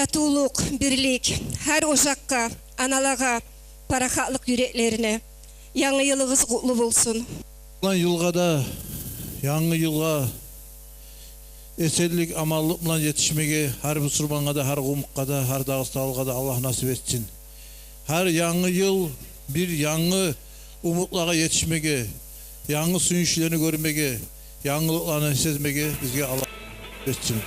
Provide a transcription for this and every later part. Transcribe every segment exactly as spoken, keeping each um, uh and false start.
татывлукъ, бирлик гьар ожакъгъа, аналагъа, парахатлыкъ юреклерине. Янгы йылыгъыз къутлу болсун. Булан йылгъа да, янгы йылгъа эсенлик, аманлыкъ булан етишмеге гьар бусурмангъа да, гьар къумукъгъа да, гьар дагъыстанлыгъа да Аллагь насип этсин. Гьар янгы йыл бир янгы умутлагъа етишмеге, янгы сююнчлени гёрмеге, янгылыкъланы сезмеге бизге Аллагь этсин.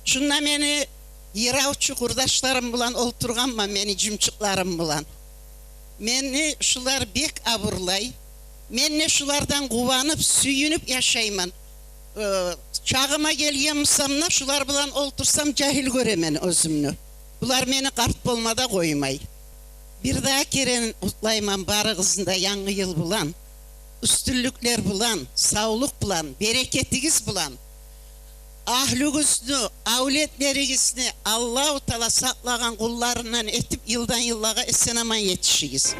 Шунда мени йыравчу къурдашларым булан олтургъанман, мени жымчыкъларым булан. Мени шулар бек абурлай. Мен де шулардан къуванып, сююнюп яшайман. Э, чагъыма гелген бусам да, шулар булан олтурсам, жагьил гёремен оьзюмню. Булар мени къарт болма да къоймай. Бир дагъы керен къутлайман барыгъызны да янгы йыл булан, уьстюнлюклер булан, савлукъ булан, берекетигиз булан. Агьлюгюзню, авлетлеригизни Аллагьу Таала сакълагъан къулларындан этип, йылдан йыллагъа эсен-аман етишигиз.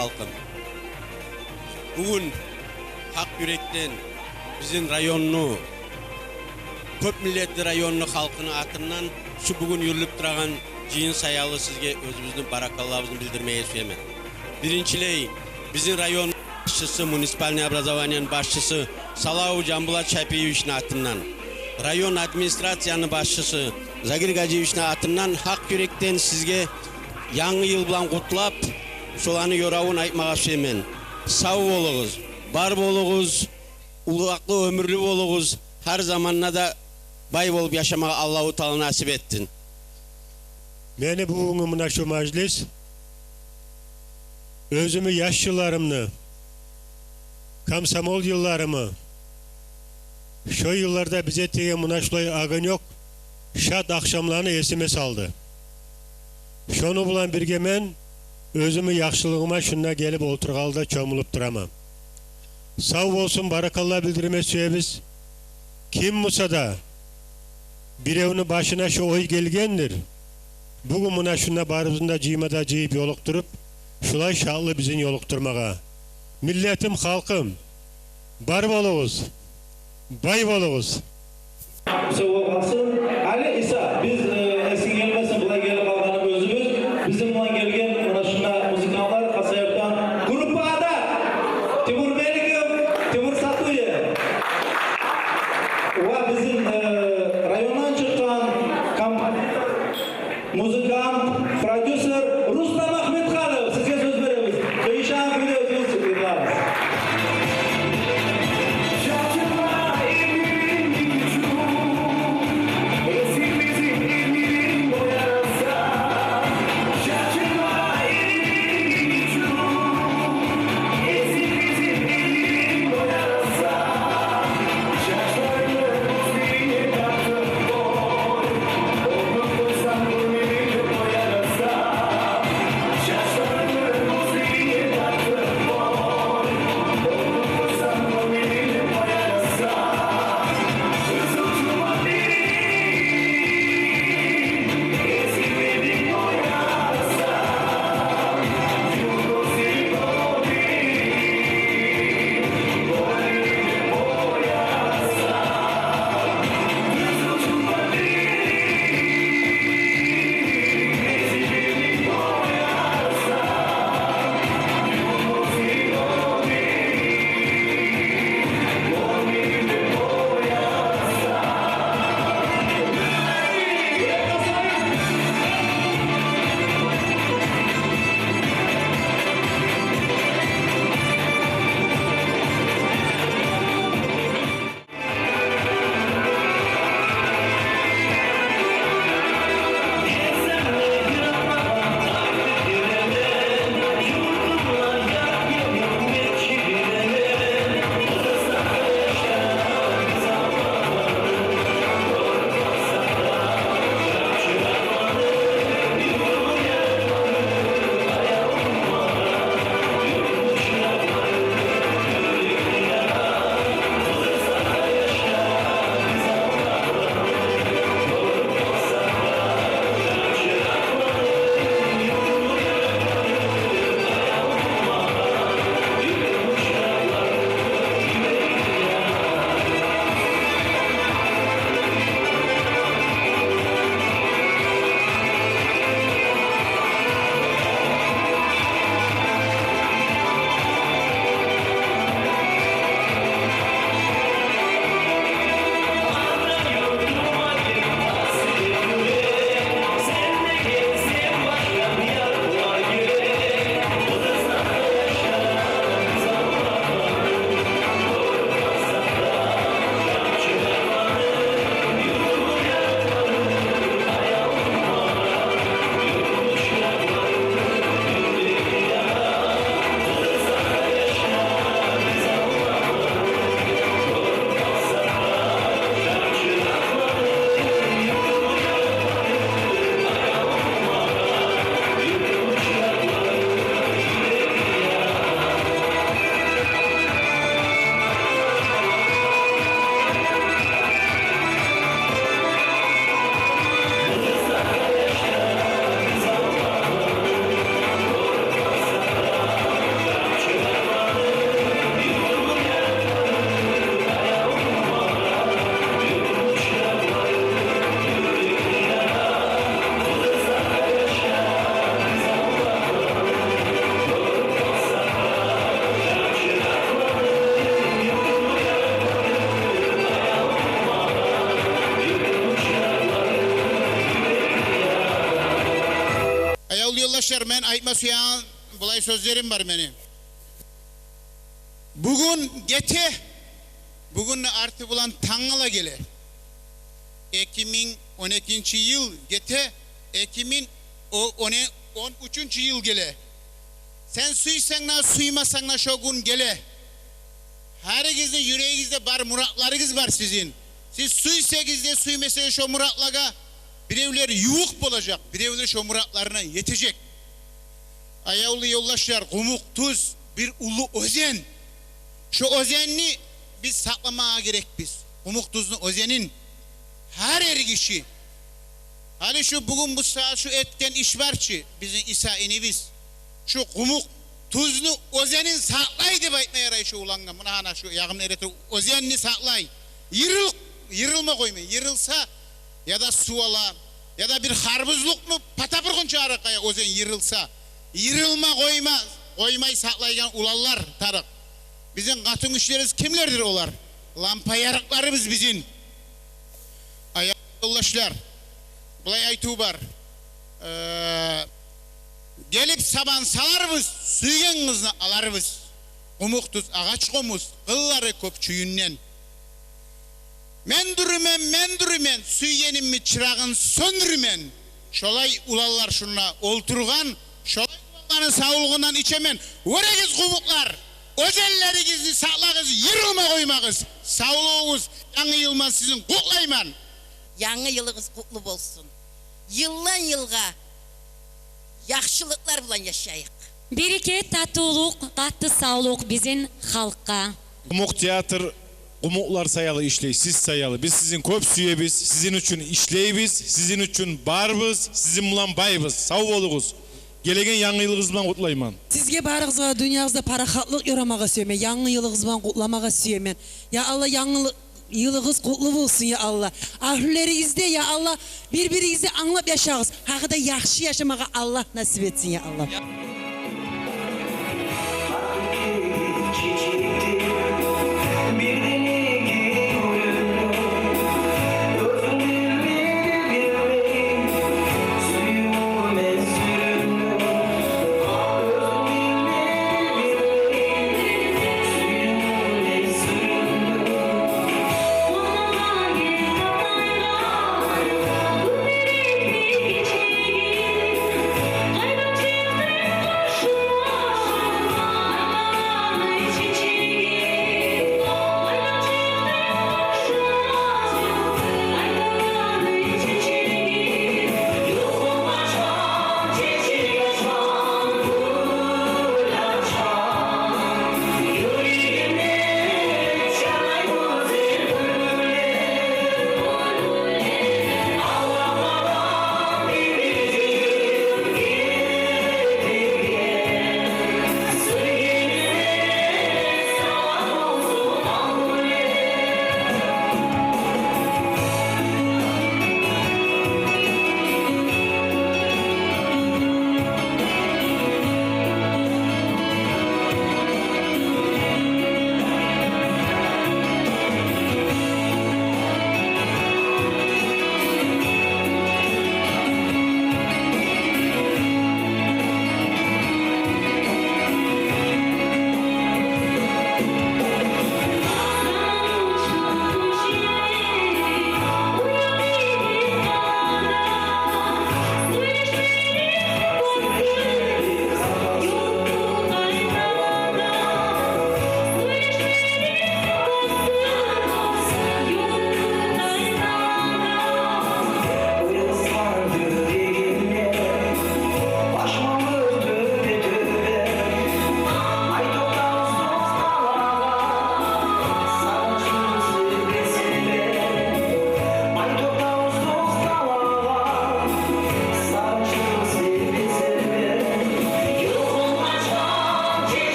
халкъым. Бугюн гьакъ юрекден бизин районну, кёп миллетли районну халкъыны атындан шу бугюн юрюлюп турагъан жыйын саялы сизге оьзюбюзню баракаллабызны билдирмеге сюемен. Биринчилей, бизин район башчысы, муниципальный образованияны башчысы Салавов Жамбулат Шапиевични атындан, район администрацияны башчысы Загир Гажиевични атындан гьакъ юрекден сизге янгы йыл булан къутлап, шоланы ёравун айтмагъа сюемен. Сав болугъуз, бар болугъуз, узакълы оьмюрлю болугъуз, гьар заманда да бай болуп яшамагъа Аллагьу Таала насип этсин. Мени бугюнгю муна шу мажлис оьзюмню яш йылларымны, комсомол йылларымны, шо йылларда бизге тиеген муна шулай огонёк, шат ахшамланы эсиме салды. Шону булан бирге мен оьзюмню яхшылыгъыма шунда гелип олтургъанлы да чомулуп тураман. Сав болсун, баракалла билдирме сюебиз. Ким буса да биревню башына шо ой гелгендир, бугюн муна шунда барыбызны да жыйма да жыйып ёлукътуруп, шулай шатлы бизин ёлукътурмагъа. Миллетим, халкъым, бар болугъуз, бай болугъуз. Сав болугъуз. Гьали Иса, биз, э, эсинг гелмесин, булай гелип къалгъаныбыз оьзюбюз. Бизин булан гелген муна шунда музыкантлар Хасавюртдан, группа «Адат». Тимур Беликов, Тимур Сатуев. Ва бизин, э, райондан чыкъгъан композитор, музыкант, продюсер Рустам Ахмедханов, сизге сёз беребиз. Къыйышгъан кюйде оьзюгюз йырларсыз. Ёлдашлар, мен айтма сюеген булай сёзлерим бар мени. Бугюн гете, бугюнню арты булан тангала геле. Эки минг он экинчи йыл гете, эки минг он, он уьчюнчю йыл геле. Сен сюйсенг де, сюймесенг де, шо гюн геле. Гьаригизни юрегигизде бар муратларыгъыз бар сизин. Сиз сюйсегиз де, сюймесегиз де, шо муратлагъа биревлер ювукъ болажакъ, биревлер шо муратларына етежек. Аявлу ёлдашлар, Къумукъ-Туз бир уллу оьзен. Шо оьзенни биз сакъламагъа герекбиз. Къумукъ-Тузну оьзенин гьар эргиши. Гьали шу бугюн бу сагьат шу этген иш бар чы, бизин Иса инибиз шу Къумукъ-Тузну оьзенин сакълай деп айтма ярай шу улангъа. Муна гьана шу ягъымда эрете оьзенни сакълай. Йырыл-, йырылма къоймай. Йырылса, яда сув ала, яда бир харбузлукъну пата бургъунча аракъа оьзен йырылса. Йырылма къойма, къоймай сакълайгъан уланлар тарыкъ. Бизин къатынгишилерибиз кимлердир олар? Лампа ярыкъларыбыз бизин. Аявлу ёлдашлар, булай айтыв бар. Э, гелип сабан саларбыз, сюйген къызны аларбыз. Къумукъ-Туз агъач къомуз, къыллары кёп чюйюнден. Мен дюрюмен, мен дюрюмен, сюйгенимни чырагъын сёндюрмен. Шолай уланлар шунда олтургъан, шолай уланланы савлугъундан ичемен. Вёрегиз, къумукълар, оьзенлеригизни сакълагъыз, йырылма къоймагъыз. Савлугъугъуз, Янгы йыл булан сизин къутлайман. Янгы йылыгъыз къутлу болсун. Йылдан йылгъа яхшылыкълар булан яшайыкъ. Берекет, татывлукъ, къатты савлукъ бизин халкъгъа. Къумукъ театр къумукълар саялы ишлей, сиз саялы. Биз сизин кёп сюебиз, сизин учун ишлейбиз, сизин учун барбыз, сизин булан байбыз. Сав болугъуз. Гелеген янгы йылыгъыз булан къутлайман. Сизге, барыгъызгъа, дюньягъызда парахатлыкъ ёрамагъа сюемен. Янгы йылыгъыз булан къутламагъа сюемен. Я Аллагь, янгы йылыгъыз къутлу болсун, я Аллагь. Агьлюлеригизде, я Аллагь, бир-биригизни англап яшагъыз. Гьакъда яхшы яшамагъа Аллагь насип этсин, я Аллагь.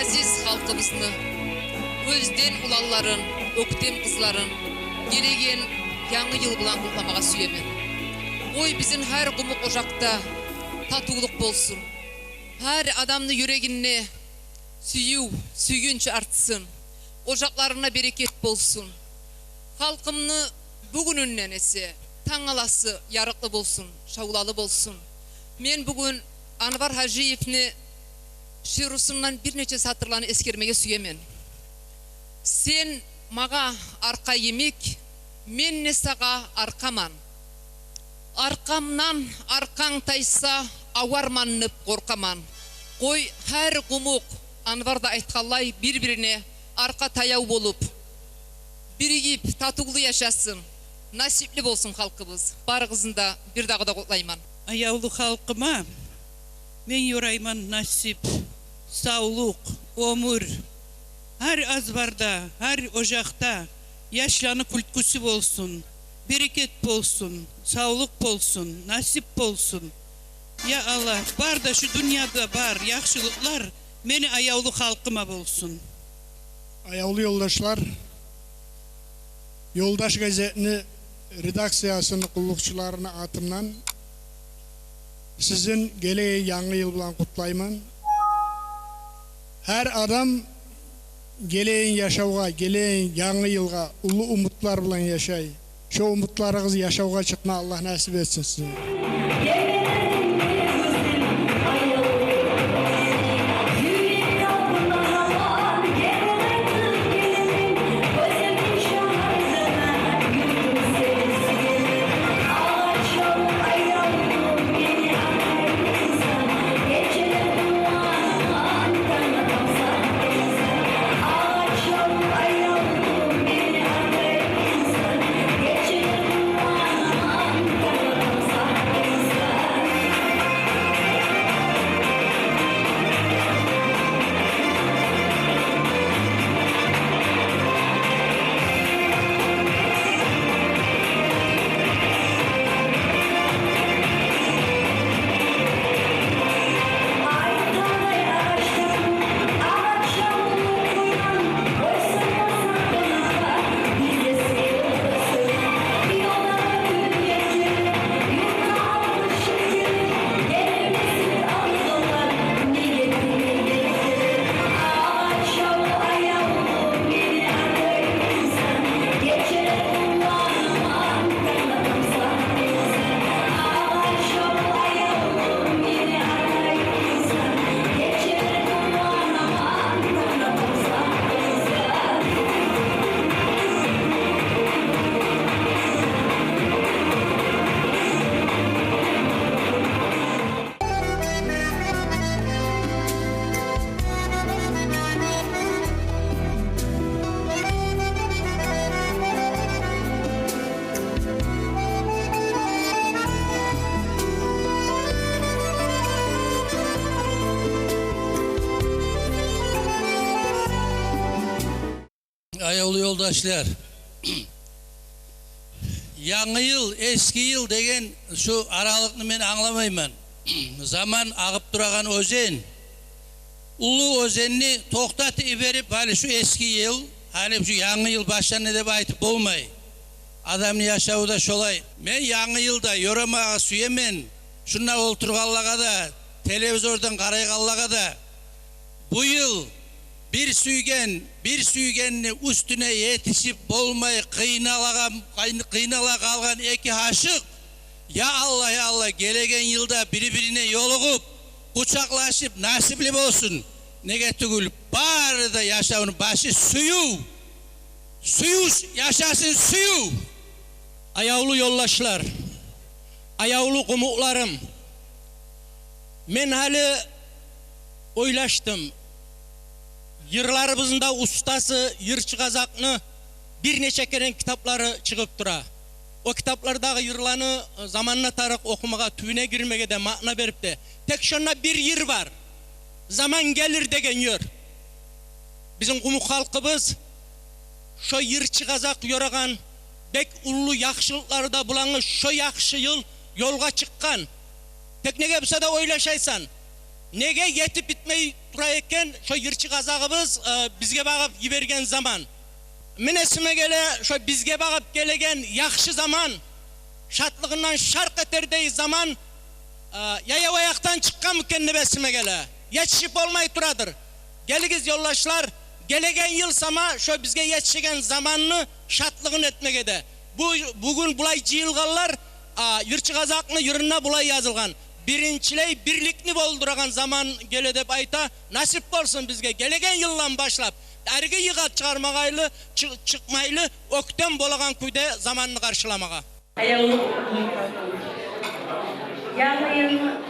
Азиз халкъыбызны оьзден уланларын, оьктем къызларын гелеген янгы йыл булан къутламагъа сюемен. Къой, бизин гьар къумукъ ожакъда татывлукъ болсун. Гьар адамны юрегинде сююв, сююнч артсын. Ожакъларына берекет болсун. Халкъымны бугюнюнден эсе тангаласы ярыкълы болсун, шавлалы болсун. Мен бугюн Анвар Гьажиевни шиърусундан бир нече сатырланы эсгермеге сюемен. Сен магъа аркъа йимик, мен де сагъа аркъаман. Аркъамдан аркъанг тайса, аварман деп къоркъаман. Къой, гьар къумукъ, Анвар да айтгъанлай, бир-бирине аркъа таяв болуп, биригип, татывлу яшасын. Насипли болсун халкъыбыз. Барыгъызны да бир дагъы да къутлайман. Аявлу халкъыма мен ёрайман насип, савлукъ, оьмюр. Гьар азбарда, гьар ожакъда яшланы кюлкюсю болсун, берекет болсун, савлукъ болсун, насип болсун. Я Аллагь, бар да шу дюньяда бар яхшылыкълар мени аявлу халкъыма болсун. Аявлу ёлдашлар, «Ёлдаш» газетни редакциясыны къуллукъчуларыны атындан сизин гелеген янгы йыл булан къутлайман. Гьар адам гелеген яшавгъа, гелеген янгы йылгъа уллу умутлар булан яшай. Шо умутларыгъыз яшавгъа чыкъма Аллагь насип этсин сизге. Аявлу ёлдашлар, янгы йыл, эски йыл деген шу аралыкъны мен англамайман. Заман агъып турагъан оьзен. Уллу оьзенни токътатып йиберип, гьали шу эски йыл, гьали шу янгы йыл башланды деп айтып болмай. Адамны яшаву да шолай. Мен янгы йылда ёрамагъа сюемен шунда олтургъанлагъа да, телевизордан къарайгъанлагъа да. Бу йыл бир сюйген, бир сюйгенни уьстюне етишип болмай къыйналагъан, къыйн-, къыйнала къалгъан эки гьашыкъ, я Аллагь, я Аллагь, гелеген йылда бири-бирине ёлугъуп, къучакълашып, насипли болсун. Неге тюгюл, бары да яшавну башы сююв. Сююв яшасын, сююв. Аявлу ёлдашлар, аявлу къумукъларым, мен гьали ойлашдым. Йырларыбызны да устасы, йырчы къазакъны бир нече керен китаплары чыгъып тура. О китаплардагъы йырланы, э, заманына тарыкъ охумагъа, тюбюне гирмеге де маъна берип де. Тек шонда бир йыр бар. «Заман гелир» деген йыр. Бизин къумукъ халкъыбыз шо йырчы къазакъ ёрагъан, бек уллу яхшылыкълары да булангъы шо яхшы йыл ёлгъа чыкъгъан. Тек неге буса да ойлашайсан, Неге етип битмей тура экен шо йырчы къазагъыбыз, э, бизге багъып йиберген заман? Мен эсиме геле, шо бизге багъып гелеген яхшы заман, шатлыгъындан шаркъ этердей заман, э, яяв аякъдан чыкъгъанмы экен деп эсиме геле. Етишип болмай турадыр. Гелигиз, ёлдашлар, гелеген йыл сама шо бизге етишеген заманны шатлыгъын этмеге де. Бу, бугюн булай жыйылгъанлар, а, йырчы къазакъны йырында булай язылгъан: «Биринчилей бирликни болдурагъан заман геле», — деп айта. Насип болсун бизге гелеген йылдан башлап арги йыгъа чыгъармагъайлы, чы-, чыкъмайлы, оьктем болагъан кюйде заманны къаршыламагъа. Аявлу, янгы йыл